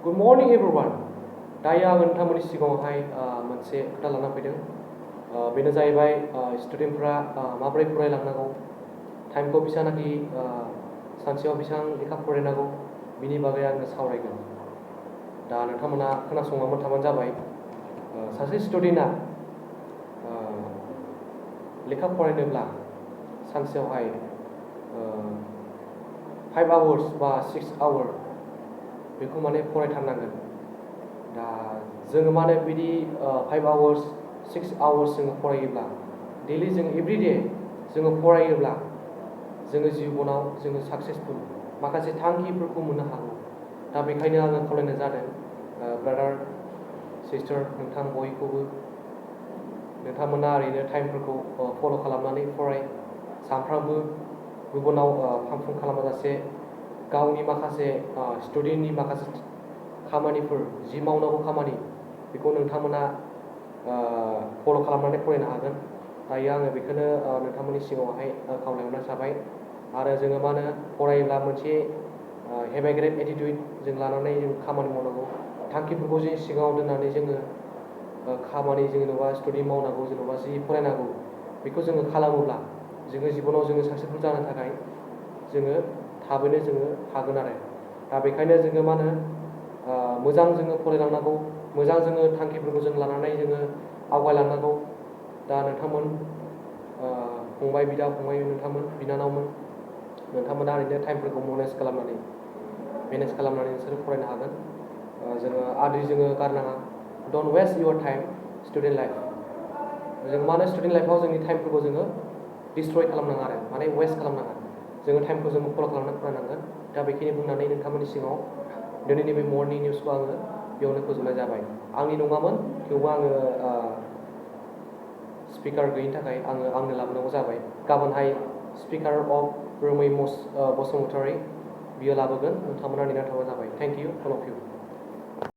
Good morning everyone. दायो आं नोंथांमोननि सिगाङावहाय मोनसे खोथा लाना फैदों। बेनो जाहैबाय स्टुडेन्टफ्रा माबोरै फरायलांनांगौ, टाइमखौ बेसेबांनाखि सानसेयाव बेसेबां लेखा फरायनांगौ बिनि बागै आङो सावरायगोन। दा नोंथांमोना खोनासंलांबाय थाबानो जाबाय। सासे स्टुडेन्टआ लेखा फरायनोब्ला सानसेयावहाय 5 hours बा 6 hours बेखौ माने फरायथारनांगोन। दा जोङो माने बिदि 5 hours 6 hours जोङो फरायोब्ला डेलि जों एभ्रिडे जोङो फरायोब्ला जोङो जिबनाव जोङो साक्सेसफुल माखासे थांखिफोरखौ मोननो हागौ। दा बेखायनो आङो खावलायनाय जादों ब्रादार सिस्टार नोंथां बयखौबो नोंथांमोना ओरैनो टाइमफोरखौ फल' खालामनानै फराय। सानफ्रामबो गुबुनाव फांफुं खालामाजासे गावनि माखासे स्टुडेन्टनि माखासे खामानिफोर जि मावनांगौ खामानि बेखौ नोंथांमोना फल' खालामनानै फरायनो हागोन। दायो आङो बेखौनो नोंथांमोननि सिगाङावहाय खावलायहरनाय जाबाय। आरो जोङो मा होनो फरायोब्ला मोनसे हेभ ए ग्रेट एटिटिउड जों लानानै जों खामानि मावनांगौ। थांखिफोरखौ जों सिगाङाव दोननानै जोङो खामानि जेनेबा स्टडि मावनांगौ जेनेबा जि फरायनांगौ बेखौ जोङो खालामोब्ला जोङो जिबनाव जोङो साक्सेसफुल जानो थाखाय जोङो थाबैनो जोङो हागोन आरो। दा बेखायनो जोङो मा होनो मोजां जोङो फरायलांनांगौ, मोजां जोङो थांखिफोरखौ जों लानानै जोङो आवगायलांनांगौ। दा नोंथांमोन फंबाय बिदा फंबाय नोंथांमोन बिनानावमोन नोंथांमोना ओरैनो टाइमफोरखौ मेनेज खालामनानै नोंसोरो फरायनो हागोन। जोङो आद्रि जोङो गारनाङा। Don't waste your time student life. जों मानो स्टुडेन्ट लाइफआव जोंनि टाइमफोरखौ जोङो डिस्ट्रय खालामनाङा आरो माने वेस्ट खालामनाङा। जोङो टाइमखौ जोङो फल' खालामनानै फरायनांगोन। दा बेखिनि बुंनानै नोंथांमोननि सिगाङाव दिनैनि बे मर्निं निउसखौ आङो बेयावनो फोजोबनाय जाबाय। आंनि नङामोन थेवबो आङो स्पिकार गैयिनि थाखाय आंनो लाबोनांगौ जाबाय। गाबोनहाय स्पिकार अफ रोमै बसुमतारी बियो लाबोगोन। नोंथांमोना नेना थाबानो जाबाय। Thank you all of U.